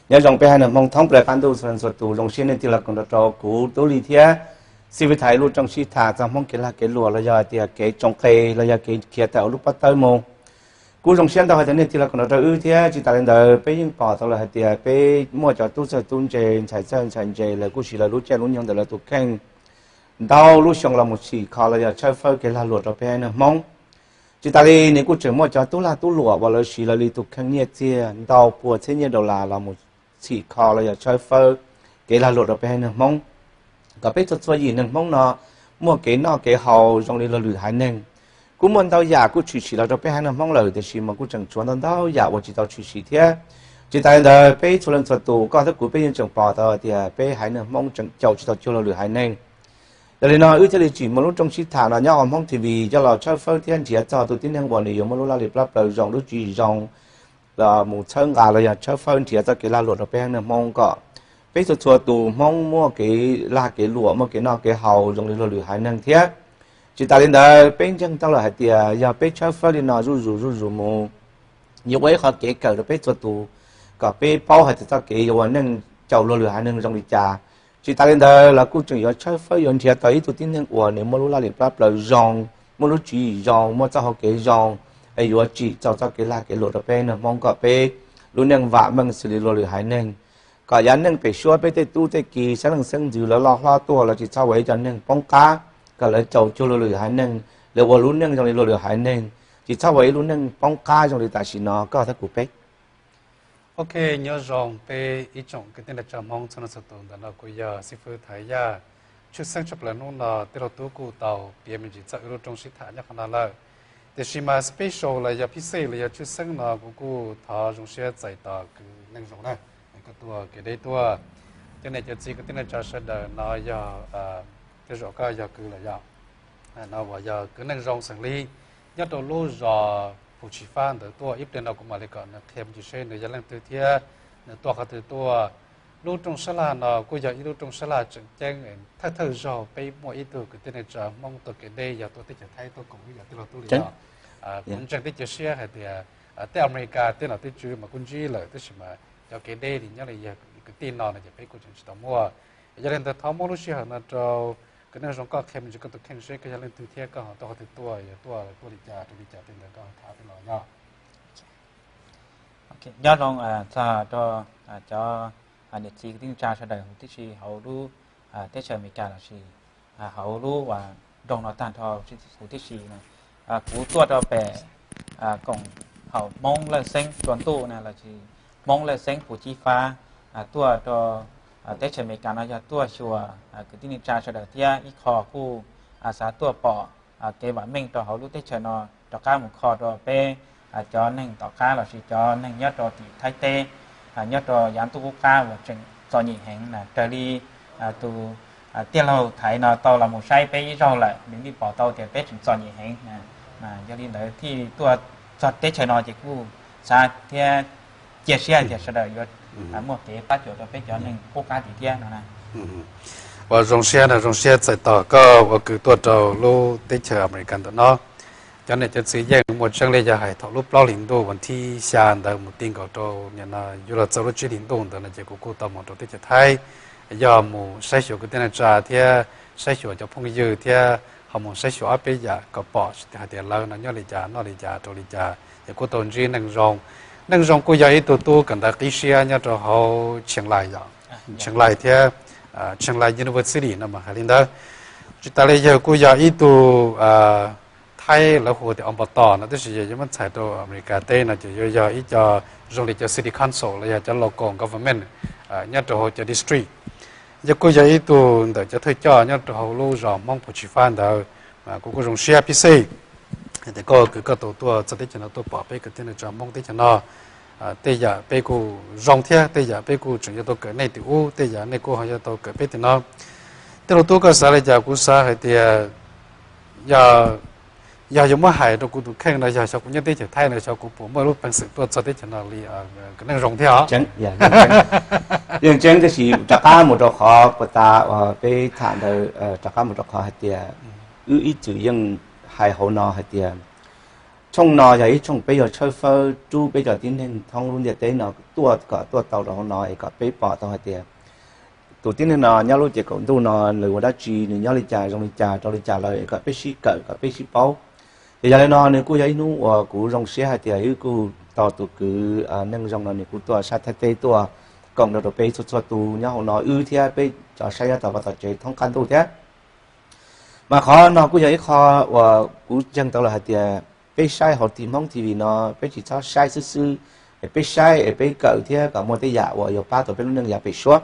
Nyob zoo peb haiv neeg Hmoob thoob plaws qab ntuj txhua leej txhua tus, zoo siab nej tig los koom nrog rau kuv Tub Lis thiab Xib Fwb Thaiv lub rooj sib tham txog Hmoob kev lag kev luam los yog tias kev tsoo qe los yog kev khiav tawm hauv lub pob tawb mus. Kuv zoo siab ntau hais tias nej tig los koom nrog rau wb thiab tsis tas li ntawd peb yeej pom tau lawm hais tias peb muaj cov tub txawj tub ntse, ntxhais txawj ntxhais ntse, lawv kuj siv lawv lub caij lub nyoog ntawm lawv tus kheej ntau lub xyoo los mus txhim kho los yog tshawb fawb kev lag luam rau peb haiv neeg Hmoob. Tsis tas li nws kuj tseem muaj cov tub lag tub luam uas lawv siv lawv li tus kheej nyiaj txiag ntau pua txhiab nyiaj dollar los mus txhim kho los yog tshawb fawb kev lag luam rau peb haiv neeg Hmoob, kom peb txhua txhua yim neeg Hmoob no muaj kev noj kev haus zoo li luag lwm haiv neeg. Kuj muaj ntau yam kuj tshwm sim los rau peb haiv neeg Hmoob lawm, tiam sis mas kuj tseem tshuav ntau ntau yam uas tsis tau tshwm sim thiab. Tsis tas li ntawd peb txhua leej txhua tus, koj thiab kuv peb yeej tseem pom tau tias peb haiv neeg Hmoob tseem caum tsis tau cuag luag lwm haiv neeg. Yog li no wb thiaj li tsim muaj lub rooj sib tham no nyob hauv Hmoob T V coj los tshawb fawb thiab nrhiav txog tus tib neeg uas nws yuav muaj lub laj lim plab plaws zoo, lub tswv yim zoo los mus txhawb nqa los yog tshawb fawb nrhiav txoj kev lag luam rau peb haiv neeg Hmoob kom peb txhua txhua tus Hmoob muaj kev lag kev luam, muaj kev noj kev haus zoo li luag lwm haiv neeg thiab. Tsis tas li ntawd peb ntseeg tau lawm hais tias yog peb tshawb fawb li no zuj zus zuj zus mus, yuav ua ib qhov kev kawm rau peb txhua tus kom peb paub hais tias txoj kev yuav ua neej caum luag lwm haiv neeg zoo li cas. Tsis tas li ntawd los kuj tseem yuav tshawb fawb yuav nrhiav tau ib tug tib neeg uas nws muaj lub laj lim plab plaws zoo, muaj lub tswv yim zoo, muaj txoj hau kev zoo, es yuav tsim txog txoj kev lag kev luam rau peb neeg Hmoob kom peb lub neej vam meej xws li luag lwm haiv neeg, kom yav neej pem suab peb tej tub tej ki xeeb leej xeeb ntxwv lawv loj hlob tuaj lawv tsis txhob ua ib co neeg poob qab, kom lawv caum cuag luag lwm haiv neeg, lawv ua lub neej zoo li luag lwm haiv neeg, tsis txhob ua ib lub neej poob qab zoo li tam sim no koj thiab kuv peb. Ok, nyob zoo peb ib tsoom kwv tij neej tsa Hmoob txhua leej txhua tus, ntawm no kuv yog xib fwb Thaiv Yaj. Tshwj xeeb tshaj plaws hnub no tij laug Tub kuj tau piav me ntsis txog wb lub rooj sib tham nyob qhov no lawm. Tiam sis mas special los yog phij xej los yog tshwj xeeb no kuv kuj thov zoo siab txais tos kwv Neej Zoo na, koj tuaj kev deb tuaj. Cov niam cov txiv kwv tij neej tsa sawv daws, no yog, tej zaum koj yog kwv lawm yog, no uas yog kwv Neej Zoo xeem Lis, nyob rau lub zos Phu Tsis Fab ntawd tuaj. Ib pliag no kuv mam li kom nws qhia me ntsis seb nws yog leej twg thiab nws tuaj qhov twg tuaj. Lub rooj sab laj no kuj yog ib lub rooj sab laj tseem ceeb, thawj thawj zaug peb muaj ib tug kwv tij neej tsa Hmoob tuaj kev deb yog tuaj teb chaws Thaib tuaj koom ib yam tij laug Tub li no. Kuv ntseeg thiab cia siab hais tias tej Amelikas tej nom tej tswv mas kuj ntsib lawm tab sis mas cov kev deb li nyob li yog kwv tij no no ces peb kuj tseem tsis tau muaj. Yog li ntawd thov muab lub sij hawm no rau kwv Neej Zoo koj qhia me ntsis koj tus kheej seb koj yog leej twg thiab koj ho tuaj qhov twg tuaj, yog tuaj tuaj li cas rau li cas tej ntawd koj tham peb los yog. Nyob zoo txog rau cov niam txiv kwv tij neej tsa sawv daws huv tib si hauv lub teb chaws Amelikas lossis hauv lub nroog no tag nrho huv tib si na. Kuv tuaj rau pem koom haum Hmoob Lawj Xeeb Tsua Ntuj na lossis Hmoob Lawj Xeeb Phu Cib Fab, tuaj rau teb chaws Amelikas no yog tuaj xyuas kwv tij neej tsa sawv daws thiab ib qho kuj xav tuaj pom kev vam meej rau hauv lub teb chaws no rov qab mus kho rau peb cov neeg tom qab lossis cov neeg nyob rau tim Thaib teb, nyob rau yav ntuj qub qab uas tseem txom nyem heev na. Raws li tus tij laug Thaiv no tau los mus saib peb ib zaug lawm, nws yeej pom tau tias peb tseem txom nyem heev. Yog li ntawd thiaj tuaj txog teb chaws no ces kuj xav thiab cia siab hais tias sawv daws yuav muaj kev pab cuam rau peb cov neeg qub qab tim thiab no na. Ua zoo siab no, zoo siab txais tos koj ua kwv tuaj rau lub teb chaws Amelikas ntawm no. Cov niam cov txiv yeej muaj tseeb li yog hais thaum lub plaub hlis ntuj vas thib xya ntawd mus ti nkaus rau nim no yuav luag txog lub tsib hlis ntuj ntawd no ces kuv kuj tau mus rau teb chaws Thaib, yog mus saib xyuas kwv tij neej tsa thiab saib xyuas cov phooj ywg thiab ho mus saib xyuas ob peb yam kom pom hais tias lawv no nyob li cas noj li cas rau li cas, ces kuj tau ntsib Neej Zoo. Neej Zoo kuj yog ib tug tub kawm ntawv qib siab nyob rau hauv Chiang Lai yom, Chiang Lai thiab Chiang Lai University no mas hais li ntawd. Tsis tas li yawg kuj yog ib tug Thaib lawv hu tias ob npo tos no, tab sis yog yuav muab txhais rau Amelikas teb no ces yuav yog ib co zoo li cov city council los yog cov local government nyob rau hauv cov district. Yog kuj yog ib tug ntawm cov thawj coj nyob rau hauv lub zos Hmoob Phu Tsis Fab ntawd. Kuv kuj zoo siab pib xij tias koj kwv koj tau tuaj txog teb chaws no tuaj pom peb kwv tij neej tsa Hmoob teb chaws no. Tej yam peb kuj zoo thiab tej yam peb kuj tseem yuav tau kawm nej tim ub, tej yam nej kuj ho yuav tau kawm peb tim no. Tej lus tub koj xav li cas? Kuv xav hais tias yog, yog yuav muab hais rau kuv tus kheej no, yog xyov kuv nyob teb chaws Thaib no xyov kuv puas muaj lub peev xwm tuaj txog teb chaws no li kwv Neej Zoo thiab os. Yeej tseeb, tab sis rov qab mus rau qhov puas tas uas peb tham ntawd, rov qab mus rau qhov hais tias wb ib txwm yeej hais hauv no hais tias Tshooj no yog ib tshooj peb yuav tshawb fawb rub peb cov tib neeg thoob lub ntiaj teb no tuaj kom tuaj tau rau hauv no es kom peb pom tau hais tias tus tib neeg no nyob lub ces kaum ntuj no nws ua dab tsi, nws nyob li cas zoo li cas rau li cas lawm es kom peb sib kawm kom peb sib paub. Ces yog li no nws kuj yog ib hnub uas kuv zoo siab hais tias wb kuj tau tus kwv neeg zoo no nws kuj tuaj sab Thaib teb tuaj koom nrog rau peb txhua txhua tus nyob hauv no wb thiab peb cov saib nyob tom vaj tom tsev thoob qab ntuj thiab. Mas qhov no kuj yog ib qho uas kuv ntseeg tau lawm hais tias peb saib hauv Tim Hmoob T V no peb tsis txhob saib xwb xwb, es peb saib es peb kawm thiab kom muaj tej yam uas yuav pab tau peb lub neej yav pem suab.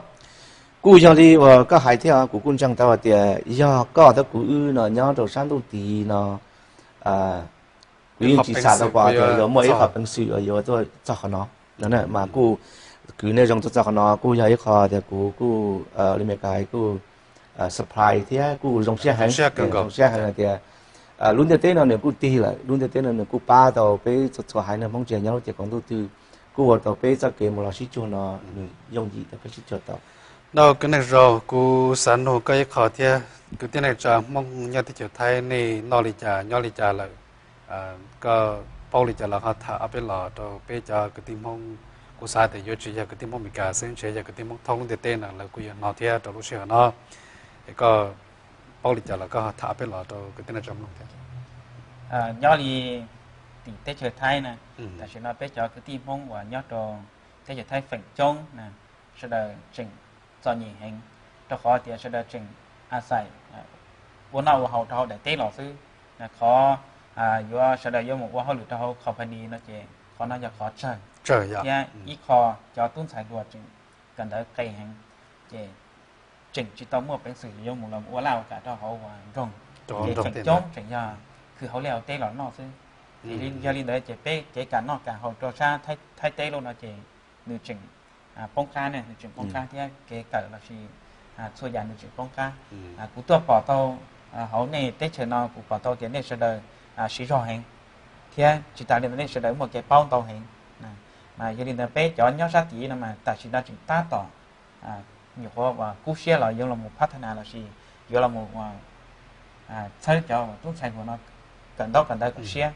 Kuj yog li uas koj hais thiab kuv kuj ntseeg tau hais tias yog koj thiab kuv wb no nyob rau sab ntuj tid no kuv yeej tsis xam tau pom tias yuav muaj ib qho peev xwm uas yuav tuaj txog qhov no. Mas kuj kwv neeg zoo tuaj txog qhov no kuj yog ib qho tias kuv kuj li me ka kuj surprise thiab kuj zoo siab heev, zoo siab heev hais tias lub ntiaj teb no nws kuj tig lawm, lub ntiaj teb no nws kuj pab tau peb txhua txhua haiv neeg Hmoob tsis hais nyob lub ces kaum ntuj twg kuj ua tau peb txoj kev mus los sib cuag no nws yooj yim rau peb sib cuag tau. Noj kwv neeg zoo, kuv xav nug koj ib qho thiab, kwv tij neej tsa Hmoob nyob teb chaws Thaib nej noj li cas nyob li cas lawm? Koj paub li cas los ho tham ob peb los rau peb cov kwv tij Hmoob. Kuv xav tias yuav tsis yog kwv tij Hmoob Amelikas xwb, ntshe yog kwv tij Hmoob thoob lub ntiaj teb no lawv kuj yuav hnov thiab rau lub sij hawm no. Es koj paub li cas los koj ho tham ob peb los rau kwv tij neej tsa mloog thiab. Nyob li tim teb chaws Thaib na, tam sim no peb cov kwv tij Hmoob uas nyob rau teb chaws Thaib feem coob na, sawv daws tseem txom nyem heev, rau qhov tias sawv daws tseem a xais ua noj ua haus rau hauv daim teb los xwb. Qhov yuav sawv daws yuav mus ua hauj lwm rau hauv company no ces qhov no yog qhov tsawg, thiab ib qho cov tub ntxhais hluas tseem kawm ntawv qes heev, ces tseem tsis tau muaj peev xwm yuav mus los ua laj ua kam rau hauv nroog, ces feem coob tseem yog khwv hauv liaj hauv teb los noj xwb. Ces yog li ntawd ces peb kev kam noj kam haus rau sab Thaib teb lub no ces nws tseem poob qab ne, nws tseem poob qab thiab kev kawm lossis txhua yam nws tseem poob qab. Kuv tuaj pom tau hauv nej teb chaws no kuv pom tau tias nej sawv daws siv zog heev, thiab tsis tas li ntawd nej sawv daws muaj kev paub ntau heev. Mas yog li ntawd peb cov nyob sab tid no mas tam sim no tseem tab tom nyuam qhuav uas kub siab los yuav los mus phab thab nas lossis yuav los mus txhawb cov tub ntxhais hluas no kawm ntaub kawm ntawv kom siab.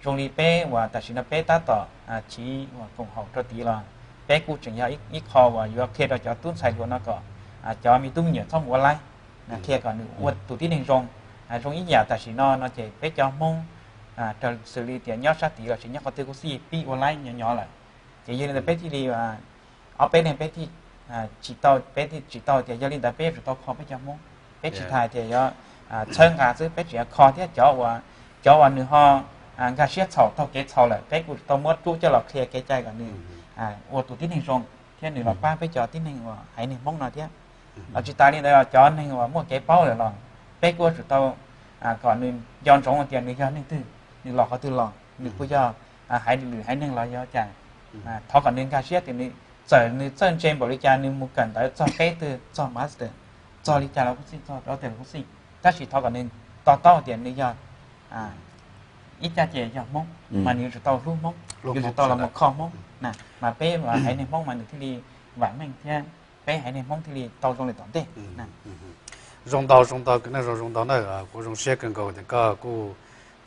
Zoo li peb uas tam sim no peb tab tom chiv uas koom haum rau tid los peb kuj tseem yog ib qho uas yuav qhia rau cov tub ntxhais hluas no kom cov me tub me nyuam txhob mus ua laib, qhia kom nws ua tus tib neeg zoo. Zoo ib yam tam sim no no ces peb cov Hmoob raws xws li tias nyob sab tid lossis nyob qhov twg kuj xij pib ua laib nyob nyob lawm. Ces yog li ntawd peb thiaj li ob peb leeg peb thiaj tsis tau, peb thiaj tsis tau tias yog li ntawd peb yuav tsum tau kho peb cov Hmoob. Peb tsis tas tias yuav txhawb nqa xwb, peb tseem yuav kho thiab cov uas, cov uas nws ho nkag siab txhaum taug kev txhaum lawm peb kuj tau muab rub coj los qhia kev cai kom nws ua tus tib neeg zoo thiab nws los pab peb cov tib neeg uas haiv neeg Hmoob no thiab. Los tsis tas li ntawd cov neeg uas muaj kev paub lawm los peb kuj yuav tsum tau kom nws nco ntsoov tias nws yog neeg twg, nws los qhov twg los, nws kuj yog haiv lwm haiv neeg los yog cas. Thov kom nws nkag siab tias nws, txawm nws txawj ntse npaum li cas nws mus kawm ntawv txog peb twg, txog master, txog li cas los kuj xij, txog doctor los kuj xij, tab sis thov kom nws to taub tias nws yog ib caj ces yog Hmoob, mas nws yuav tsum tau hlub Hmoob, yuav tsum tau los mus kho Hmoob na, mas peb haiv neeg Hmoob mas nws thiaj li vam meej thiab peb haiv neeg Hmoob thiaj li tau zoo li tom ntej. Zoo ntau, zoo ntau, kwv neeg zoo, zoo ntau na. Kuv zoo siab kawg nkaus tias koj kuj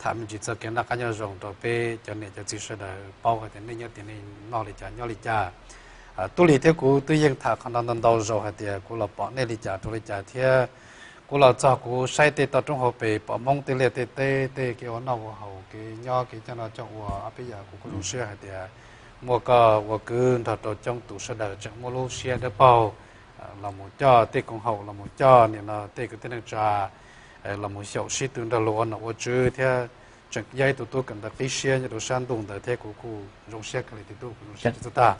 tham me ntsis txog kev noj qab nyob zoo rau peb cov niam cov txiv sawv daws paub hais tias nej nyob tim nej noj li cas nyob li cas. Tub Lis thiab kuv twb yeej tham qhov no ntau ntau zaus hais tias kuv los pom nej li cas rau li cas thiab kuv los txog kuv saib tej toj roob hauv pes pom Hmoob tej liaj tej teb tej kev ua noj ua haus kev nyob kev coj noj coj ua ob peb yam kuv kuj zoo siab hais tias muaj koj ua kwv nrog rau coob tus sawv daws tseem muaj lub siab dawb paug los mus coj tej koom haum los mus coj nim no tej kwv tij neej tsa los mus xyaum sib tw nrog luag ua nom ua tswv thiab tseem yog ib tug tub kawm ntawv qib siab nyob rau sab ntuj ntawd thiab kuv kuj zoo siab kawg li tub, kuv zoo siab txog tag.